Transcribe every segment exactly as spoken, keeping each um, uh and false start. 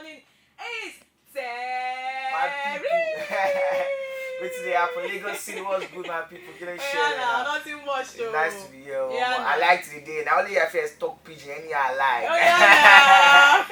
It's Terry. Wetin dey happen? Lagos City, what's good, my people? Kí ló ń ṣẹlẹ̀ now? Nothing much o. It's nice to be here. Yeah, I like the day. Na only I first talk pidgin, any I like. Oh, yeah.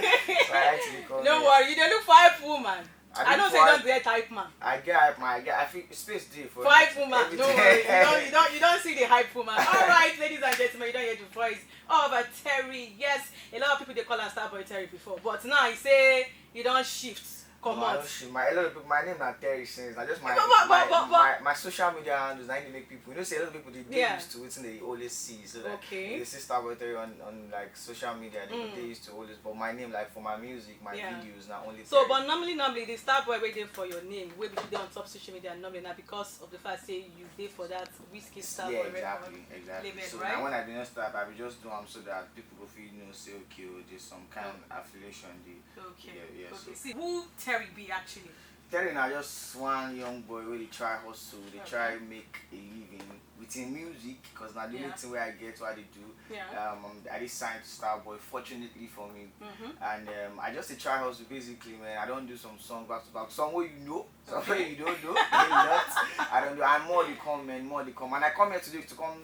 So I like to be coming. No worry, you dey look for hype woman. I don't say you don't get hype man. I get hype man. I get. I feel space dey for hype woman. No worry, you don't, you don't, you don't see the hype woman. All right, ladies and gentlemen, you don't hear the voice of a Terry. Yes, a lot of people they call her Starboy Terry before, but now I say you don't shift. Come on. My, a lot of people, my name na Terry since. I just my, my, my, my social media handles, I need to make people. You know, say a lot of people they, they used to wetin they always see. So like, okay, they see Starboy Terry on, on like social media. They, they used to always, but my name, like, for my music, my videos, na only. So, Terry. But normally, normally the Starboy wey dey for your name, wey be dey on top social media normally, na because of the fact say you dey for that Wizkid Starboy record label, right? Yeah, exactly, exactly. So now when I be not start, I be just do am so that people go feel know say, okay, oh, there's some kind of affiliation dey. Okay. Yeah, yeah, okay. So see, who Terry be actually? Terry na just one young boy wey dey try hustle, dey try make a living with him music, 'cause na the only thing wey I get, wey I dey do. Yeah. Um, I dey sign to Starboy, fortunately for me. Mm-hmm. And um, I just dey try hustle, basically, man. I don do some song back to back, some wey you know, some wey you don't know. A lot. I don do. And more dey come, man, more dey come. And I come here today to come,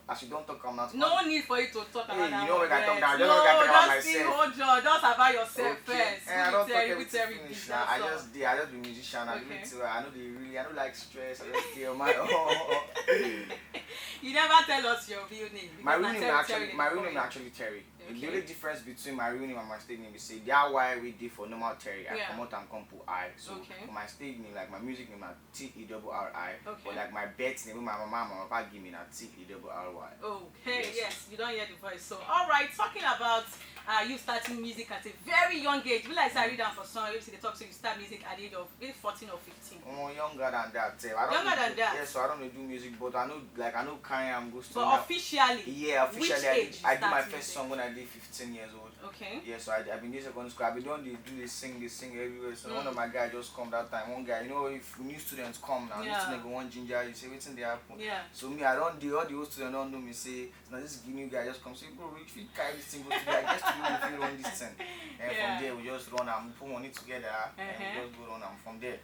as you don talk am now. No need for you to talk about that. Hey, you know, make I talk now. Just make I talk about myself. No, just hold your, just about yourself first. Okay. Eh, I don talk everything finish now. I just dey, I just be musician. I really, I no dey really, I no like stress. I just dey on my own. You never tell us your real name. My real name na actually, my real name na actually Terry. Okay. The only difference between my real name and my stage name is say that Y wey dey for normal Terry, I comot am come put I. So for my stage name, like, my music name na T E double R I. Okay. But like my birth name, wey my mama and my papa give me, na T E double R Y. Okay, yes, you don hear the voice. So, all right, talking about uh, you starting music at a very young age. Be like say I read am for some, you see they talk say you start music at the age of maybe fourteen or fifteen. Oh, younger than that, sef. Younger than that? Yes, so I don't do music, but I know, like, I know carry am go studio. But officially? Yeah, officially. Which age you start music? I did my first song when I did fifteen years old. Okay. Yeah, so I, I been dey secondary school. I been don dey do, dey sing, dey sing everywhere. So one of my guys just come that time. One guy, you know, if new students come now, new students go wan ginger you, say wetin dey happen. Yeah. So me, I don dey, all the old students don know me, say, so now this new guy just come say, bro, we fit carry this thing go studio. I guess studio we fit run this thing. And from there we just run am, we put money together, and we just go run am. From there,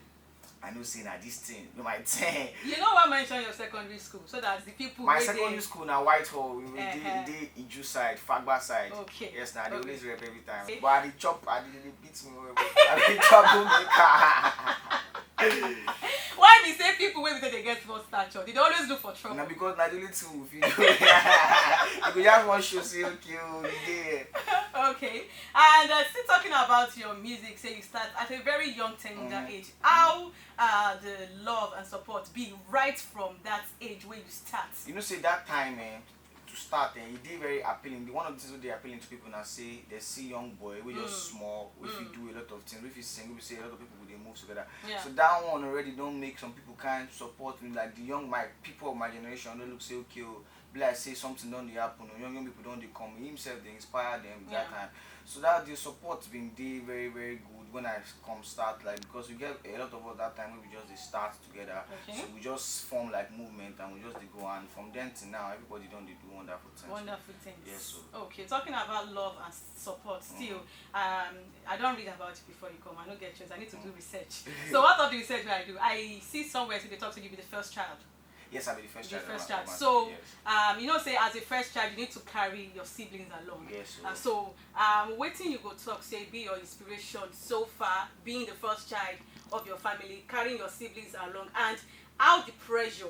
I know say na this thing be my thing. You know what, mention your secondary school so that the people. My secondary school na Whitehall. We, we dey, dey Iju side, Fagba side. Okay. Yes, na they always rep every time. Okay. But I dey chop, I dey, they beat me well well. I dey troublemaker. Why be say people wey be say they get small stature, they dey always look for trouble? Na because na the only thing we fit do. You go just wan show say, okay, oh, you dey here. Okay. And uh, still talking about your music, say you start at a very young, tender age. How uh, the love and support be right from that age where you start? You know, say that time, eh, to start, eh, e dey very appealing. The one of the things wey dey appealing to people na say they see young boy wey just small, wey fit do a lot of things, wey fit sing, wey be say a lot of people go dey move together. Yeah. So that one already don make some people kind support me, like the young, my people of my generation, they look say, okay, oh, be like say something don dey happen, oh, young, young people don dey come. Himself dey inspire them that time. So that the support been dey very, very good when I come start, like, because we get a lot of us that time wey we just dey start together. Okay. So we just form, like, movement, and we just dey go, and from then till now, everybody don dey do wonderful things. Wonderful things. Yes, so. Okay, talking about love and support, still, um, I don read about you before you come. I no get choice. I need to do research. So what of the research wey I do? I see somewhere say they talk say you be the first child. Yes, I be the first child. The first child. So, um, you know, say as a first child, you need to carry your siblings along. Yes, sir. And so, um, wetin you go talk say be your inspiration so far, being the first child of your family, carrying your siblings along, and how the pressure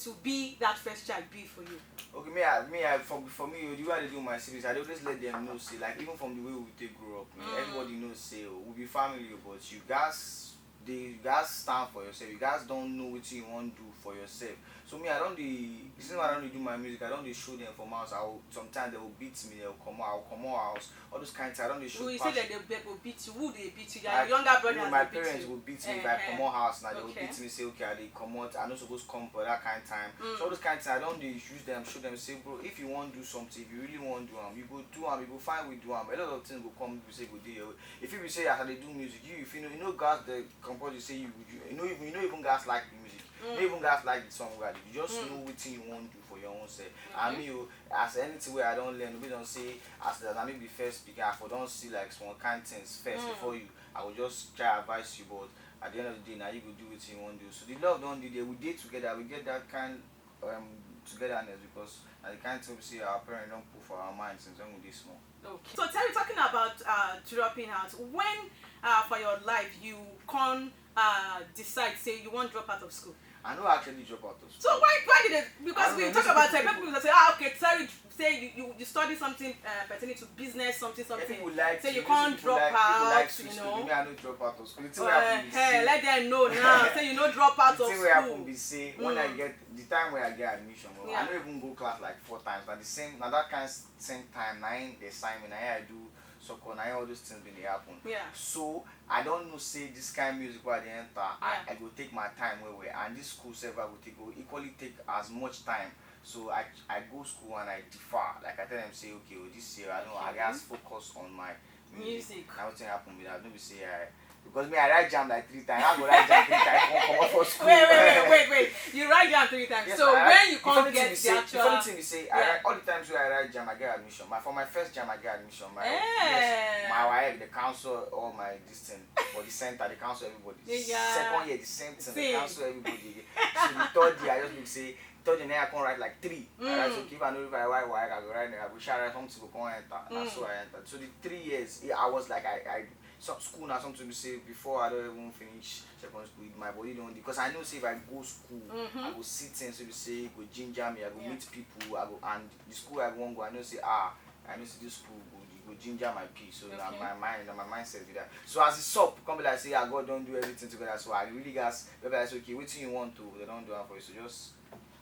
to be that first child be for you? Okay, me, I, me, I, for, for me, the way I dey do my siblings, I dey always let them know say, like, even from the way we take grow up, man, everybody knows say, oh, we be family, but you guys dey, you gats stand for yourself. You gats don know wetin you wan do for yourself. So me, I don dey, since I don dey do my music, I don dey show them for my house. I will, sometimes they will beat me, they will comot, I will comot house. All those kind things, I don dey show passion. You say that they, they go beat you. Who dey beat you? Your younger brothers dey beat you? My parents go beat me if I comot house now. They go beat me, say, okay, I dey comot, I no suppose come for that kind time. So all those kind things, I don dey use them, show them, say, bro, if you wan do something, if you really wan do am, you go do am, you go find way do am. A lot of things go come, people say go dey your way. If you be say, as I dey do music, you, if you know, you know, guys, the compose, you say you, you, you know, even, you know, even guys like the music. You no even gats like the song wey I dey do. You just know wetin you wan do for your own self. And me o, as anything wey I don learn, we don say, as na me be first pikin, I for don see, like, some kind things first before you. I go just try advise you, but at the end of the day, na you go do wetin you wan do. So the love don dey there. We dey together. We get that kind, um, togetherness because na the kind thing we say our parents don put for our mind since when we dey small. Okay. So Terry, talking about uh, dropping out, when uh, for your life you can uh, decide say you wan drop out of school? I no actually drop out of school. So why why did it? Because I we don't talk know, about it, people say, ah, okay, Terry, say you, you, you study something uh, pertaining to business, something, something. People like say you can't drop out, you know. Me, I no drop out of school. It's what happen be say, let them know now. Say you no drop out of school. It's what happen be say when I get the time where I get admission, well, I no even go class like four times. Na the same, na that kind same time, na im dey sign me, na im I do soccer, na im all those things been dey happen. Yeah. So I don know say this kind music wey I dey enter, I, I go take my time well well, and this school sef I go take go equally take as much time. So I I go school and I defer. Like I tell them say, okay, oh, this year I know I gats focus on my music. Na wetin happen be that. No be say I because me I write jam like three times. I go write jam three times. Come comot for school. Wait, wait, wait, wait, wait. You write jam three times. Yes, so I write, when you come get the actual. The funny thing be say, the funny thing be say, I write all the times where I write jam, I get admission. My for my first jam, I get admission. My yes, my WAEC, they cancel all my this thing for the center. They cancel everybody. Yeah. Second year, the same thing. They cancel everybody again. So the third year, I just be say third year now I come write like three. I write, okay, if I no write why why I go write I go share write something go come enter. Na so I enter. So the three years, yeah, I was like I I so school na something we say before I don't even finish secondary school, my body don't because I know say if I go school, I go see things we say go ginger me, I go meet people, I go and the school I wan go, I know say ah I know say this school go go ginger my peace. So na my mind, na my mindset be that. So as e sup, come be like say ah God don do everything together. So I really gas be like say okay, wetin you want to, they don do am for you. So just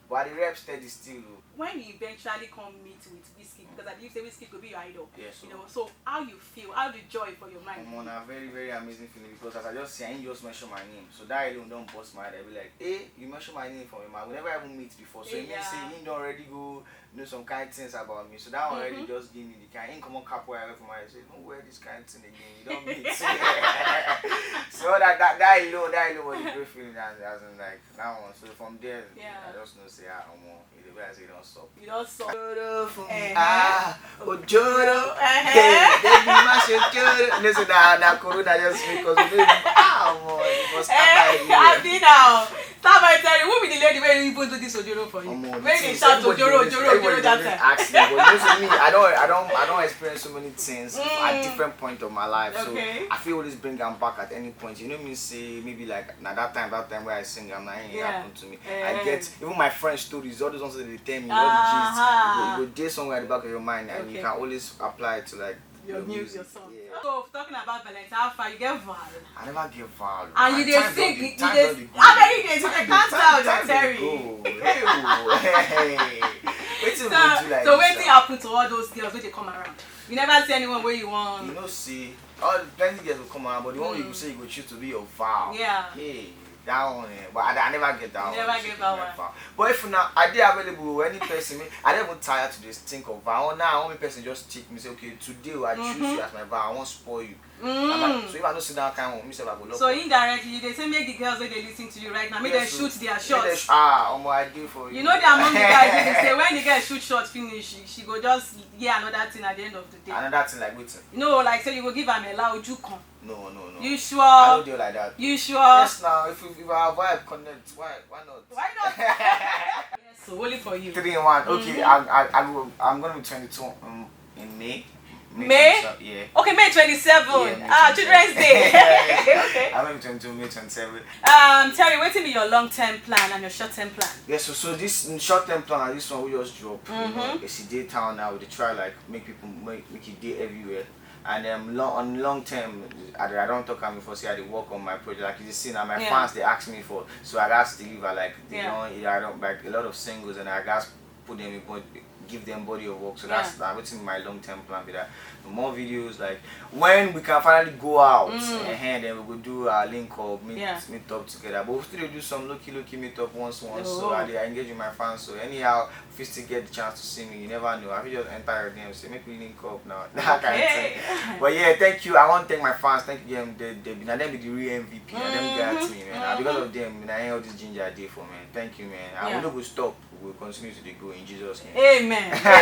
but I dey rep steady still o. When you eventually come meet with Wizkid, because I believe say Wizkid go be your idol. Yes, you know, so how you feel? How the joy for your mind? Omo, na very very amazing feeling because as I just see, I just mention my name. So that alone don burst my head. I be like, eh, you mention my name for me, man. We never even meet before. So it means say he don already go know some kind things about me. So that one already just give me the kind. He come on capoeira for my head. Say, don't wear this kind thing again. You don't meet. So that that that alone, that alone was a great feeling. And as in like that one. So from there, yeah. I just know say ah, omo, e dey be like say e don sup. You don sup. Ojoro for me. Eh. Ah, Ojoro. Eh. Hey, baby, mash Ojoro. Listen, na na corona just make us. Ah, omo, it was scatter everywhere. I be now. Stop by Terry. Who be the lady wey even do this Ojoro for you? Omo, the wey dey shout Ojoro, Ojoro, Ojoro that time. Ask me, but you know, me, I don't, I don't, I don't experience so many things at different point of my life. So okay. I feel always bring am back at any point. You know me say maybe like na that time, that time where I sing, I'm not yeah. Happen to me. Eh. I get even my friends' stories, all those ones that they tell me, all the gist, you go, you go dey somewhere at the back of your mind, and you can always apply it to like your music, your song. Yeah. So talking about Valentine, how far you get vow? I never get vow. And you dey sing, you dey. How many days you dey count out, Terry? Hey, hey. Wetin we do like so wetin happen to all those girls wey dey come around? You never see anyone wey you wan. You know, see, all plenty girls go come around, but the one wey you go say you go choose to be your vow. Yeah. Hey, that one, eh, but I, I never get that one. You never get that one. But if now I dey available, any person, me, I don't even tire to just think of vow. Now, only person just check me say, okay, today I choose you as my vow. I won't spoil you. Mm. So if I don't sit down, kind one, myself I go lock. So indirectly, you dey say make the girls wey dey listen to you right now, make them shoot their shots. Ah, omo, I do for you. You know the among the guys, they say when the girl shoot shot finish, she, she go just hear another thing at the end of the day. Another thing like wetin? No, like say you go give am a loud juke. No, no, no. You sure? I don't do like that. You sure? Yes, now if we, if our vibe connect, why why not? Why not? Yes, so only for you. Three in one. Okay, I I I will, I'm gonna be twenty-two. Um, in May. May? May? Twenty-seven, yeah. Okay, May twenty-seven. Yeah, May ah, twenty-seven. Children's Day. Okay. I'm twenty-two, May twenty-seven. Um, Terry, wetin be your long-term plan and your short-term plan? Yeah, so so this short-term plan, this one we just drop. Mm-hmm. You know, it's a day town now. We dey try like make people make make it day everywhere. And um, long, on long term, I, I don't talk am before. Say I dey work on my project. Like you see now, my yeah. fans they ask me for, so I gotta deliver. Like they yeah. don't, I don't like a lot of singles, and I gotta put them in. But give them body of work. So Yeah. that's that. What's in my long term plan be that more videos, like when we can finally go out, Mm. and then we go do our link up, meet Yeah. meet up together. But we still do some low key low key meet up once once. So Oh. I, dey- I engage with my fans. So anyhow, if you still get the chance to see me, you never know. I will just enter your D M, say make we link up now. That kind of Okay. thing. But yeah, thank you. I want to thank my fans. Thank you, them. They, they, now them be the real M V P. Now them get Mhm. me, man. Now because of them, now all this ginger I did for, man. Thank you, man. I Yeah. will not go stop. We'll continue to dey go in Jesus' name. Amen.